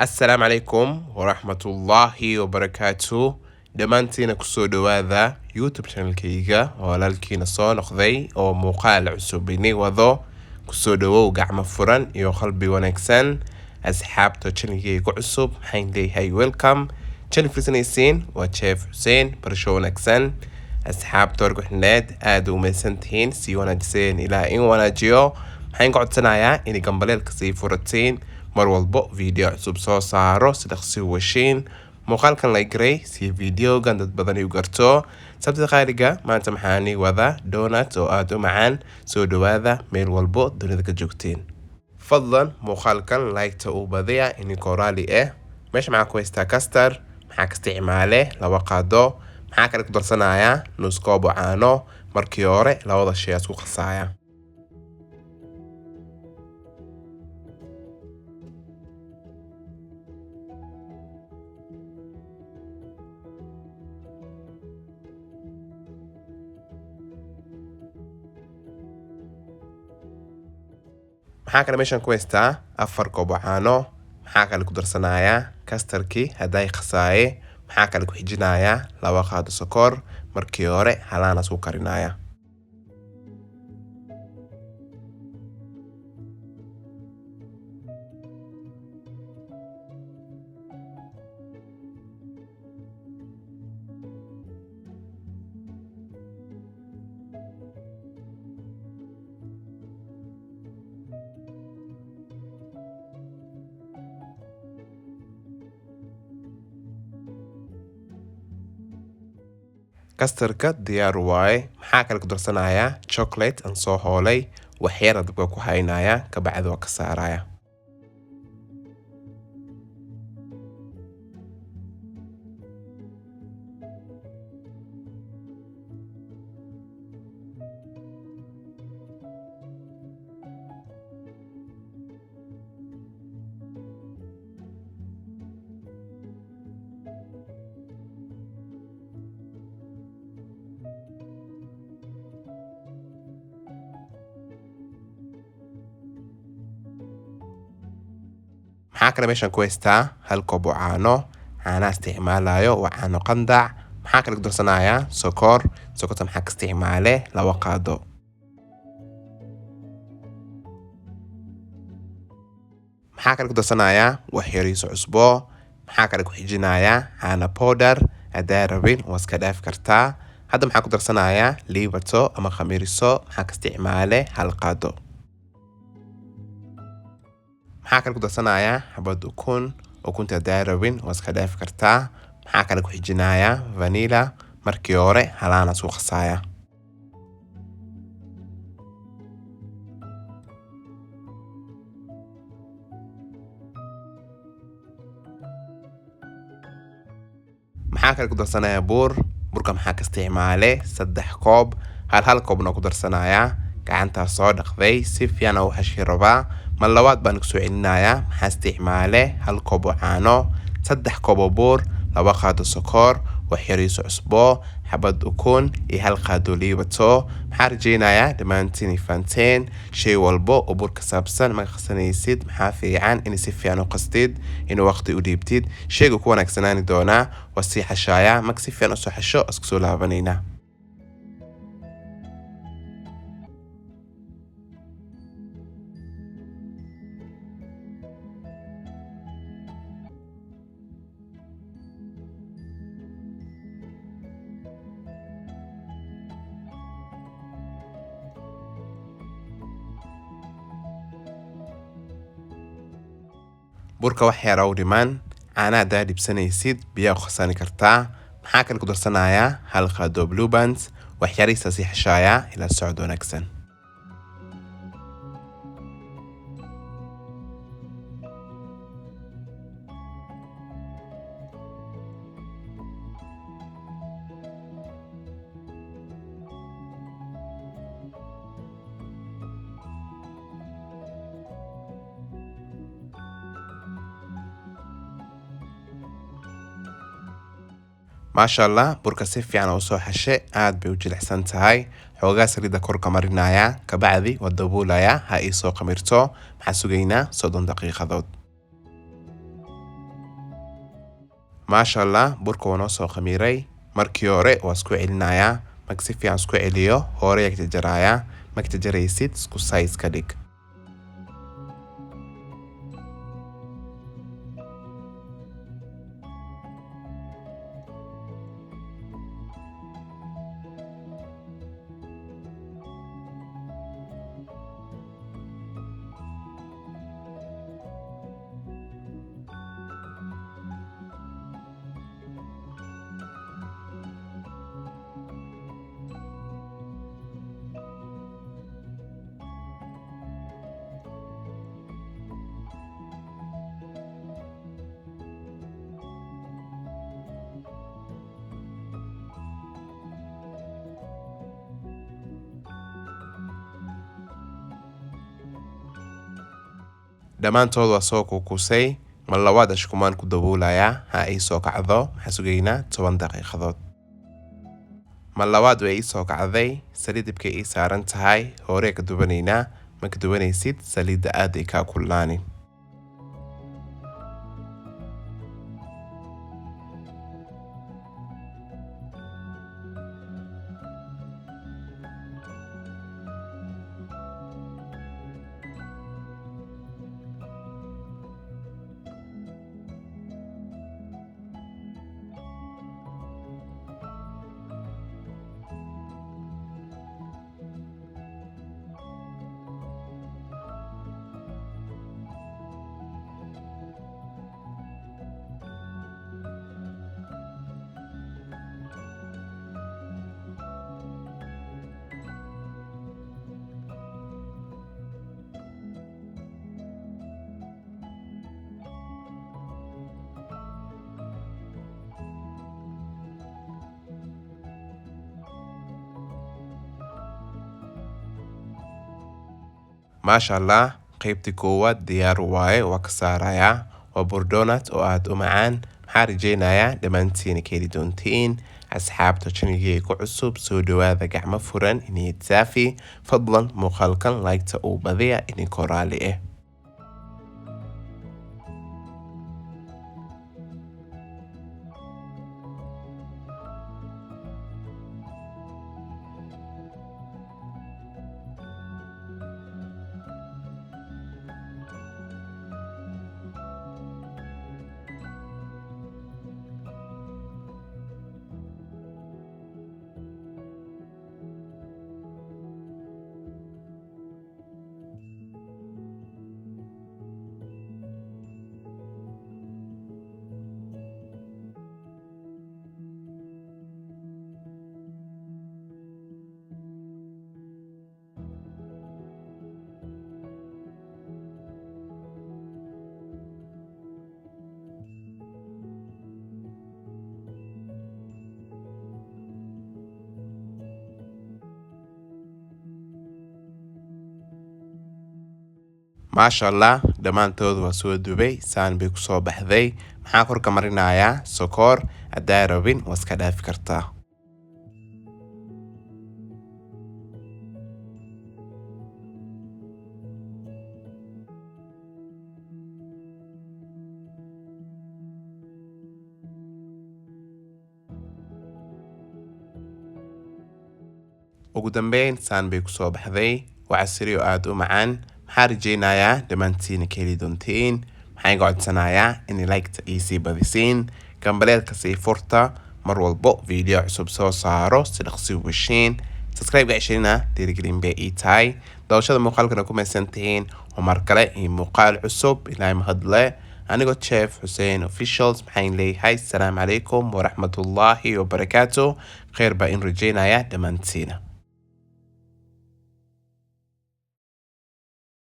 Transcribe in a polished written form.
Assalaamu calaykum waraxmatullaahi wabarakaatu. Dhammaantiina kusoo dhowaada YouTube channelkayga oo walaalkiina soo noqday oo muuqaal cusub ini wado. Kusoo dhowow gacmo furan iyo qalbi wanaagsan. Asxaabta channelkayga cusub, maxaan leeyahay? Welcome. Channel fiirsanaysiin waa Chef Xuseen. Barasho wanaagsan. Asxaabta warkuxineed, aada u mahadsantihiin, sii wanaajiseen, ilaa in wanaajiyo. Maxaan ka codsanayaa inay gambaleelka sii furatiin, mar walbo video cusub soo saaro si dhaqsi u weshiin. Muuqaalkan la garay si videogan dad badan u garto. Sabtida qaaliga, maanta maxaani wadaa? Donut oo aada u macaan. Soo dhowaada meel walbo dunida ka joogteen. Fadlan muuqaalkan like-ta u badiya ininkoo raali ah. Meesha maxaa ku haystaa? Custard. Maxaa ka isticmaale? 2 qaado. Maxaa kale ku darsanayaa? Nus koob oo caano. Markii hore labada shay isku qasaaya. Maxaa kale meeshan ku haystaa? 4 koob oo caano. Maxaa kale ku darsanayaa? Custardkii hadday khasaaye. Maxaa kale ku xijinayaa? 2 qaado sokor. Markii hore halaana isku karinaya. Custardka diyaar waaye. Maxaa kale ku darsanayaa? Chocolate aan soo hoolay. Waxyara dabka ku haynaya, kabacdi waa ka saaraya. Maxaa kale meeshan ku haystaa? Hal koob oo caano. Caanaha isticmaalayo waa caano qandac. Maxaa kale ku darsanayaa? Sokor. Sokorta maxaa ka isticmaale? 2 qaado. Maxaa kale ku darsanayaa? Wax yariiso cusbo. Maxaa kale ku xijinayaa? Caano powder. Haddaa rabin waa iska dhaaf kartaa. Hadda maxaa ku darsanayaa? Liibato ama khamiiriso. Maxaa ka isticmaale? 1 qaado. Maxaa kale ku darsanayaa? Xabad ukun. Ukunta haddaa rabin waa iska dhaafi kartaa. Maxaa kale ku xijinayaa? Vanilla. Markii hore halaana isku qasaaya. Maxaa kale ku darsanayaa? Buur. Burka maxaa ka isticmaale? 3 koob. Hal hal koobna ku darsanayaa. Gacantaa soo dhaqday, si fiican u hashi rabaa. Mar labaad baan kusoo celinayaa. Maxaa isticmaale? 1 koob oo caano, 3 koob oo buur, 2 qaado sokor, wax yariiso cusbo, xabad ukun iyo 1 qaado liibato. Maxaa rajeynayaa dhammaantiin fahanteen. Shay walbo oo bur ka saabsan marka qasanaysid, maxaa fiican in si fiican u qastid, inuu waqti u dhiibtid, shayga ku wanaagsanaani doonaa. Waa sii xashaaya. Marka si fiican usoo xasho, isku soo laabanaynaa. Burka wax yara u dhiman. Caanaha haddaa dhibsanaysid, biyaa ku khasani kartaa. Maxaa kale ku darsanayaa? 1 qaado Blue Band. Wax yariisa sii xashaaya. Ilaa socod wanaagsan. Maasha Allah, burka si fiican oo soo xashe, aad bay u jilicsan tahay. Xoogaa saliidda korka marinaya, kabacdi waa daboolaya, ha ii soo qamirto. Maxaa sugaynaa? 30 daqiiqadood. Maasha Allah, burka waa noo soo khamiiray. Markii hore waa isku celinayaa. Marka si fiican isku celiyo, hore ayaa ka jarjarayaa. Marka jarjaraysid isku size ka dhig. Dhammaantood waa soo kukusay. Mar labaad ashkumaan ku daboolayaa ha ay soo kacdo. Maxaa sugaynaa 10 daqiiqadood. Mar labaad way ii soo kacday. Saliid dibkay ii saaran tahay, hore ka dubanaynaa. Marka dubanaysid saliidda aad ay kaa kululaanin. Maasha Allah, qaybtii koowaad diyaar waaye, waa ka saarayaa. Waa bur donut oo aad u macaan. Maxaa rajeynayaa dhammaantiin ka heli doontiin. Asxaabta channelkayga ku cusub, soo dhawaada, gacmo furan, niyad saafi. Fadlan muuqaalkan like-ta uu badiya idinkoo raali ah. Maasha Allah, dhammaantood waa soo dubay, saan bay kusoo baxday. Maxaa korka marinayaa? Sokor. Haddaa rabin waa iska dhaafi kartaa. Ugu dambeyn saan bay kusoo baxday. Waa casri oo aad u macaan. Maxaa rajeynayaa dhammaantiin ka heli doontiin. Maxaan iga codsanayaa in like-ta iisii badisiin, gambaleelka sii furta, mar walbo video cusub soo saaro si dhaqsi u heshiin. Subscribe-ga ceshirina dhiirigelin bay ii tahay. Daawashada muuqaalkana ku maysan tihiin. Oo mar kale iyo muuqaal cusub, ilaahay mahadle. Anigoo Chef Xuseen Officials maxaan leeyahay asalaamu calaykum waraxmatullaahi wabarakaatu. Kheyr baa in rajeynaya dhammaantiina.